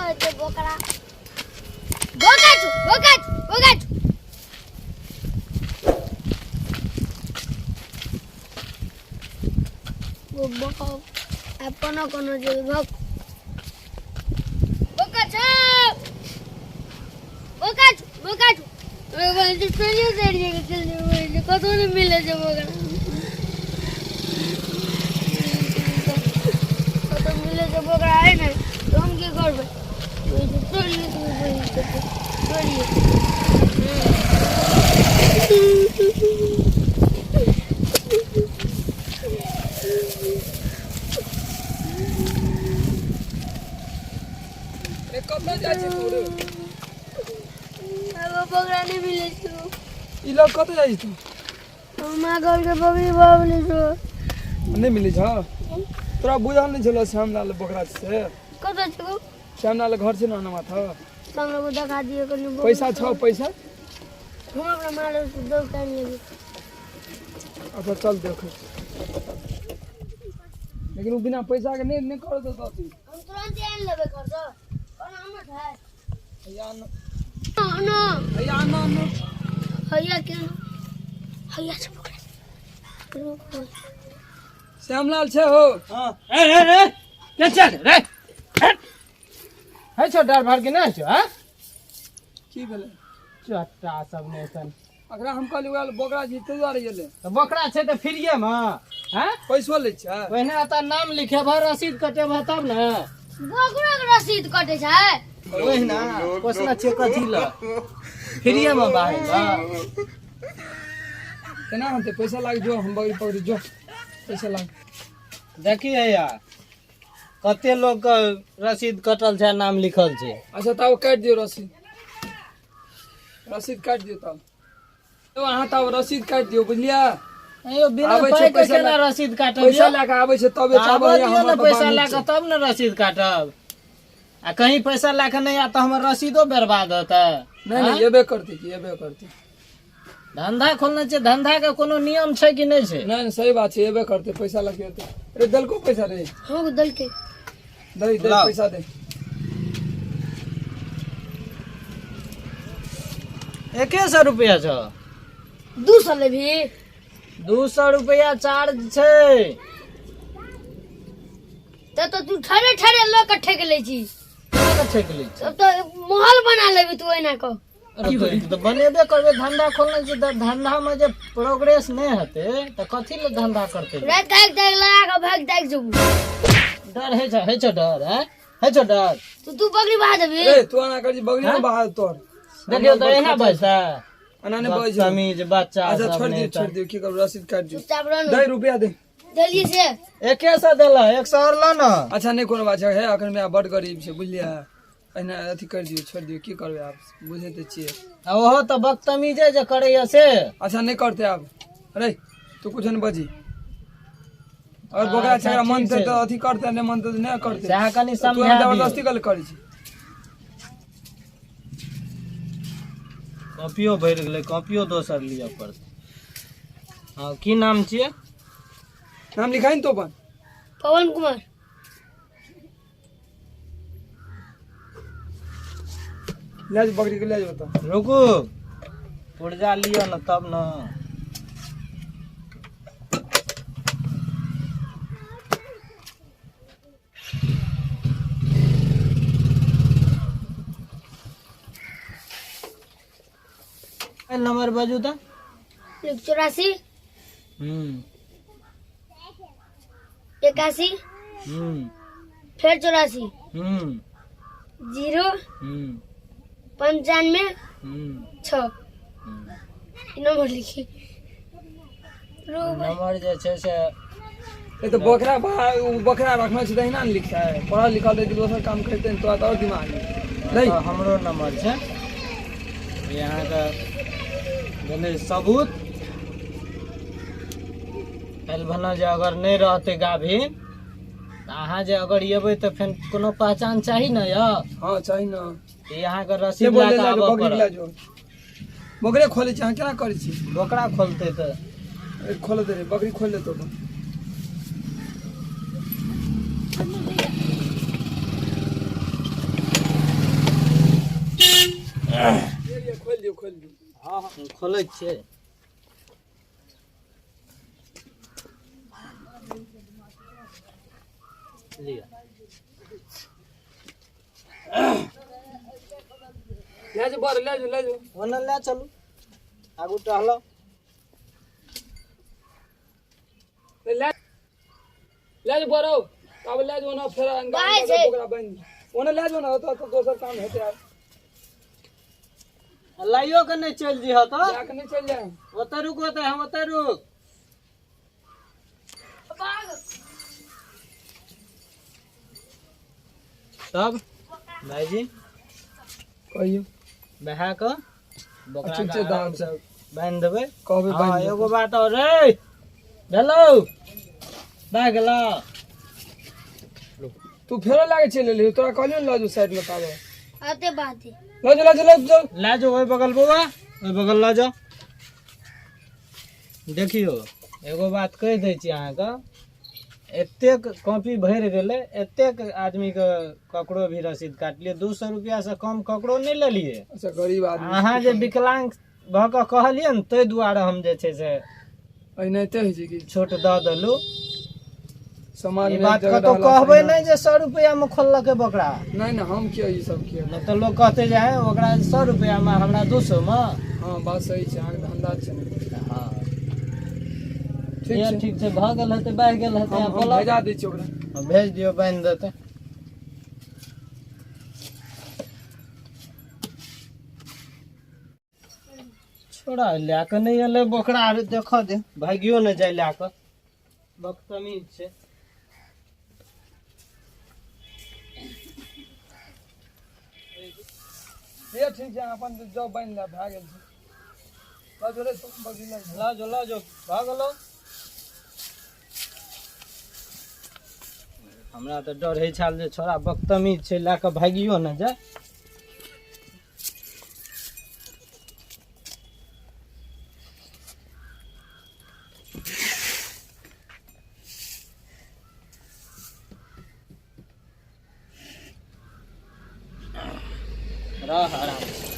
हेतै बोकरा। बोका छौ, बोका छौ, बोका छौ। ओ बोका आ कोनो कोनो जे भक बोका छौ, बोका छौ, बोका छौ। ओइ बहन चलिए चलिए चलिए, कतौ नहि मिलै छै बोकरा, कतौ मिलै छै बोकरा है ने तऽ हम की करबै? चलिए चलिए। रे कतऽ जाइ छी तू रे? अब बकरा नहि मिलै छौ। ई लग कतऽ जाइ छी तू? हमरा घरके बकरी भऽ गेलै छौ। नहि मिलै छौ? तोरा बुझल नहि छलौ श्यामलाल बकरा छै से? कतऽ छौ? श्यामलाल घर छै ने माथा। हमरा को देखा दियौ कनि बकरी। पैसा छौ? पैसा हम अपना मारे दौड़ कर लेबै। अच्छा चल, देखै छी। लेकिन ओ बिना पैसा के नहि नहि करत तऽ अथी। हम तुरंत आनि लेबै घरसँ, कोना हमर छै। हैया न। न। हैया न न। हैया केना हैया छै बकरा? रुको। श्यामलाल छै हो? हाँ, ए ए ए, के चल रे है छौ? डर भर के नहि छौ? हाँ? की भेलै? चट्टा सब नहि सन। अकरा हम कहली ओकरा बकरा छी ताहि दुआरे गेलै। तऽ बकरा छै तऽ फ्रीए मे? हैं? पैसो लै छै? पहिने एतऽ नाम लिखेबह, रसीद कटेबह तब ने। बकरो के रसीद कटै छै? ओहिना पोसना छियै, कथी लए फ्रीए मे बाहर लए? केना होतै? पैसा लाग जो, हम बकरी पकड़ी जो, पैसा लाग। देखी हैया कते लोग के रसीद कटल छै, नाम लिखल छै। अच्छा तब काटि दियौ रसीद, रसीद काटि दियौ तब। तो अहाँ तब रसीद काटि दियौ, बुझलियै? अयो बिना आबै छै पाइ के पैसा केना रसीद काटब? पैसा यौ? लए कऽ आबै छै तबे। आबऽ चावल दियौ ने पैसा लए कऽ तब ने रसीद काटब। आ कहीं पैसा लए कऽ नहि आयत तऽ हमर रसीदो बर्बाद होतै। नहि नहि, एबे करतै की, एबे करतै। धंधा खोलने छै, धंधा के कोनो नियम छै कि नहि छै? नहि नहि, सही बात छै, एबे करतै पैसा लए कऽ एतै। रे देलको पैसा रे? हाँ, देलकै। दे दे। लाउ। पैसा दे। 100 रुपया छौ? 200 लेबही? 200 रुपया चार्ज छै। तऽ तो तू ठरे ठरे लोग के ठेक लै छी। केना कऽ ठकि लै छी? तब तो महल बना लेबी तू एना कऽ। अरे तऽ बनेबे करबै, धंधा खोलने छी तऽ धंधा मे जे प्रोग्रेस नहि हेतै तऽ कथी लए धंधा करतै? राति ताकि ताकि लगा कऽ भागि ताकि जेबू। डर होइ छै? होइ छौ डर? हैं, होइ छौ डर? तू तू बकरी बहा देबी? ए तू एना कर छी बकरी ने बाहर तोर। देखियौ तऽ एना बजतै? एना नहि बजै छै। बदतमीज बच्चा अच्छा सब। छोड़ि नहि दियौ, छोड़ि दियौ, की करबै, रसीद काटि दियौ। चुपचाप रह। दे रुपया दे। देलियै से। 100 देला, 100 आओर लऽ ने। अच्छा नहि कोनो बात छै। हे अखन माय बड गरीब छै, बुझलियै? एहिना अथी करि दियौ, छोड़ि दियौ, की करबै आब, बुझै तऽ छियै। आ ओहो तऽ बदतमीजे जे करैया से। अच्छा नहि करतै आब। अरे तू कुछो नहि बजी। अगर बकरा अच्छा, छै एकरा मन ठीक तऽ छै। तऽ अथी करतै, नहि मन तऽ नहि करतै। सएह कनि तू समझा दियौ। जबरदस्ती कल करै छी। कॉपियो भरि गेलै, कॉपियो दोसर लिअ पड़तै। हँ, की नाम छियै? नाम लिखाइ ने तो अपन। पवन कुमार। ले जो बकरी के ले जो तऽ। रुकू, पुर्जा लिअ ने तब ने। नंबर बाजू तऽ। 84 81 फेर 84 0 95 6। ई नंबर लिखी। नंबर जे छै से ए तऽ बकरा ओ बकरा रखने छै तऽ अहिना ने लिखतै। पढ़ल लिखल रहै दोसर काम करितै ने, तोरा तऽ आओर दिमाग नहि। तऽ हमरो नंबर छै। ई अहाँके भेलै सबूत। काल्हि भने जे अगर नहि रहतै गाभिन तऽ अहाँ जे अगर एबै तऽ फेर कोनो पहचान चाही ने यौ? हँ, चाही ने। ई अहाँके से रसीद बोल लए ले कऽ जो आबऽ बकरी पड़त। ले जो। बकरे खोलै छी अहाँ, केना करै छी? बकरा खोलतै तऽ ए, खोल दे रे बकरी, खोल ले तो अपन। खोलि दियौ। हँ हँ, खोलै छियै। लिअ। लए जो बर, लए जो, लए जो। ओने लए चलू, आगू टहलो। लए लए जो बरो, आब लए जो ओना, फेर अनका बाहर छै। ओकरा बान्हि दियौ। ओना लए जो ने, ओतऽ तऽ दोसर काम हेतै आब। लाइयो के नहि चलि जइह तऽ। लए कऽ नहि चलि जाय। ओतऽ रुक, ओतऽ हम, ओतऽ रुक। तब भाईजी कहियौ। बहा कऽ बकरा ठीक छै के दाम आराम से साहब बान्हि देबै। कहबै। हँ। बान्हि एगो बात और रे भेलौ, भए गेलौ। तू फेरो लागे चलि एलही। तोरा कहलियौ ने लऽ जो साइड मे ताबे। अते बात है। लऽ जो, लऽ जो, लऽ जो। लए जाओ ओहि बगल बौआ, ओहि बगल लऽ जाओ। देखियौ, एगो बात कहि दै छी अहाँके, एतेक कॉपी भरि गेलै, एतेक आदमीके ककरो भी रसीद काटलियै, 200 रुपैआसँ कम ककरो नहि लेलियै। अच्छा, गरीब आदमी। अहाँ जे विकलांग भऽ कऽ कहलियै ने, ताहि दुआरे हम जे छै से एनाहिते होइ छै कि छूट दऽ देलहुँ। समाज ई मे बात एक जगह कतहु रहला से कहबै एना- नहि जे 100 रुपैआमे खोललकै बकरा। नहि नहि, हम किया ई सब किया। नहि तऽ लोक कहतै जे हे ओकरा 100 रुपैआमे, हमरा 200 मे। हँ, बात सही छै, अहाँके धंधा छै ने। हँ। ठीक छै। ठीक छै, भऽ गेल हेतै, बढ़ि गेल हेतै। हम आब हम बोलाउ। भेजा दै छियै ओकरा। हँ, भेज दियौ, बान्हि देतै। छोड़ा लए कऽ नहि एलै बोकरा आर, देखऽ दे, भागियो नहि जाय लए कऽ, बदतमीज छै। से ठीक छै, अहाँ अपन जाउ, बान्हि ले भए गेल छै। लऽ जो रे बकरी लऽ जो। लऽ जो, लऽ जो, भऽ गेलौ। हमरा तऽ डर होइ छल जे छोड़ा बदतमीज छै, लए कऽ भागियो ने जाय। रह आराम से।